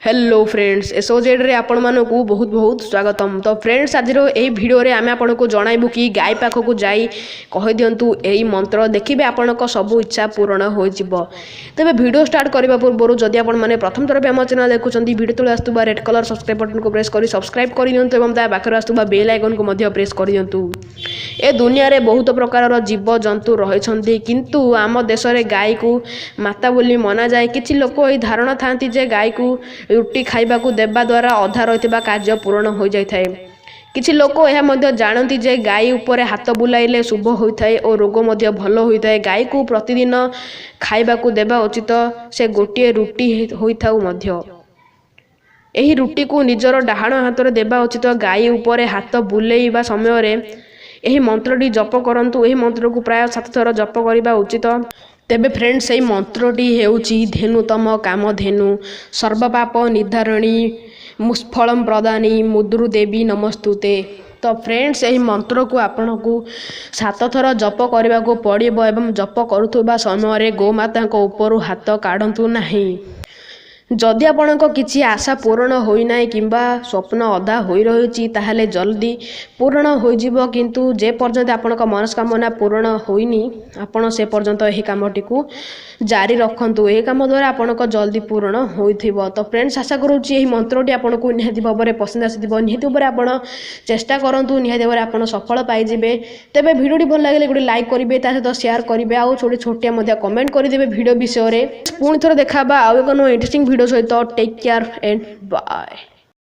Hello friends, ଏସ୍ଓଜେଡ଼୍ରେ ଆପଣମାନଙ୍କୁ ବହୁତ ବହୁତ ସ୍ୱାଗତମ। ତ ଫ୍ରେଣ୍ଡସ୍, ଆଜିର ଏହି ଭିଡ଼ିଓରେ ଆମେ ଆପଣଙ୍କୁ ଜଣାଇବୁ କି ଗାଈ ପାଖକୁ ଯାଇ କହିଦିଅନ୍ତୁ ଏହି ମନ୍ତ୍ର, ଦେଖିବେ ଆପଣଙ୍କ ସବୁ ଇଚ୍ଛା ପୂରଣ ହୋଇଯିବ। ତେବେ ଭିଡ଼ିଓ ଷ୍ଟାର୍ଟ କରିବା ପୂର୍ବରୁ ଯଦି ଆପଣମାନେ ପ୍ରଥମ ଥର ବି ଆମ ଚ୍ୟାନେଲ୍ ଦେଖୁଛନ୍ତି, ଭିଡ଼ିଓ ତଳେ ଆସୁଥିବା ରେଡ୍ କଲର୍ ସବସ୍କ୍ରାଇବ୍ ବଟନ୍କୁ ପ୍ରେସ୍ କରି ସବସ୍କ୍ରାଇବ୍ କରିନିଅନ୍ତୁ ଏବଂ ତା ପାଖରେ ଆସୁଥିବା ବେଲ୍ ଆଇକନ୍କୁ ମଧ୍ୟ ପ୍ରେସ୍ କରିଦିଅନ୍ତୁ। ଏ ଦୁନିଆରେ ବହୁତ ପ୍ରକାରର ଜୀବଜନ୍ତୁ ରହିଛନ୍ତି, କିନ୍ତୁ ଆମ ଦେଶରେ ଗାଈକୁ ମାତା ବୋଲି ମନାଯାଏ। କିଛି ଲୋକ ଏହି ଧାରଣା ଥାନ୍ତି ଯେ ଗାଈକୁ ରୁଟି ଖାଇବାକୁ ଦେବା ଦ୍ୱାରା ଅଧା ରହିଥିବା କାର୍ଯ୍ୟ ପୂରଣ ହୋଇଯାଇଥାଏ। କିଛି ଲୋକ ଏହା ମଧ୍ୟ ଜାଣନ୍ତି ଯେ ଗାଈ ଉପରେ ହାତ ବୁଲାଇଲେ ଶୁଭ ହୋଇଥାଏ ଓ ରୋଗ ମଧ୍ୟ ଭଲ ହୋଇଥାଏ। ଗାଈକୁ ପ୍ରତିଦିନ ଖାଇବାକୁ ଦେବା ଉଚିତ, ସେ ଗୋଟିଏ ରୁଟି ହୋଇଥାଉ ମଧ୍ୟ। ଏହି ରୁଟିକୁ ନିଜର ଡାହାଣ ହାତରେ ଦେବା ଉଚିତ। ଗାଈ ଉପରେ ହାତ ବୁଲେଇବା ସମୟରେ ଏହି ମନ୍ତ୍ରଟି ଜପ କରନ୍ତୁ। ଏହି ମନ୍ତ୍ରକୁ ପ୍ରାୟ 7 ଥର ଜପ କରିବା ଉଚିତ। ତେବେ ଫ୍ରେଣ୍ଡ, ସେଇ ମନ୍ତ୍ରଟି ହେଉଛି ଧେନୁତମ କାମଧେନୁ ସର୍ବପାପ ନିଧାରଣୀ ମୁଷ୍ଫଳಂ ପ୍ରଦାନୀ ମୁଦ୍ରୁ ଦେବୀ ନମସ୍ତୁତେ। ତ ଫ୍ରେଣ୍ଡସ୍, ଏହି ମନ୍ତ୍ରକୁ ଆପଣଙ୍କୁ 7 ଥର ଜପ କରିବାକୁ ପଡ଼ିବ ଏବଂ ଜପ କରୁଥିବା ସମୟରେ ଗୋମାତାଙ୍କ ଉପରୁ ହାତ କାଢ଼ନ୍ତୁ ନାହିଁ। ଯଦି ଆପଣଙ୍କ କିଛି ଆଶା ପୂରଣ ହୋଇନାହିଁ କିମ୍ବା ସ୍ୱପ୍ନ ଅଧା ହୋଇ ରହିଛି, ତାହେଲେ ଜଲ୍ଦି ପୂରଣ ହୋଇଯିବ। କିନ୍ତୁ ଯେ ପର୍ଯ୍ୟନ୍ତ ଆପଣଙ୍କ ମନସ୍କାମନା ପୂରଣ ହୋଇନି, ଆପଣ ସେ ପର୍ଯ୍ୟନ୍ତ ଏହି କାମଟିକୁ ଜାରି ରଖନ୍ତୁ। ଏହି କାମ ଦ୍ୱାରା ଆପଣଙ୍କ ଜଲ୍ଦି ପୂରଣ ହୋଇଥିବ। ତ ଫ୍ରେଣ୍ଡସ୍, ଆଶା କରୁଛି ଏହି ମନ୍ତ୍ରଟି ଆପଣଙ୍କୁ ନିହାତି ଭାବରେ ପସନ୍ଦ ଆସିଥିବ। ନିହାତି ଭାବରେ ଆପଣ ଚେଷ୍ଟା କରନ୍ତୁ, ନିହାତି ଭାବରେ ଆପଣ ସଫଳ ପାଇଯିବେ। ତେବେ ଭିଡ଼ିଓଟି ଭଲ ଲାଗିଲେ ଗୋଟେ ଲାଇକ୍ କରିବେ, ତା ସହିତ ସେୟାର କରିବେ ଆଉ ଛୋଟ ଛୋଟିଆ ମଧ୍ୟ କମେଣ୍ଟ କରିଦେବେ ଭିଡ଼ିଓ ବିଷୟରେ। ପୁଣି ଥରେ ଦେଖା ହେବା ଆଉ ଏକ ନୂଆ ଇଣ୍ଟରେଷ୍ଟିଂ ଭିଡ଼ିଓ ସହିତ। Take care and bye.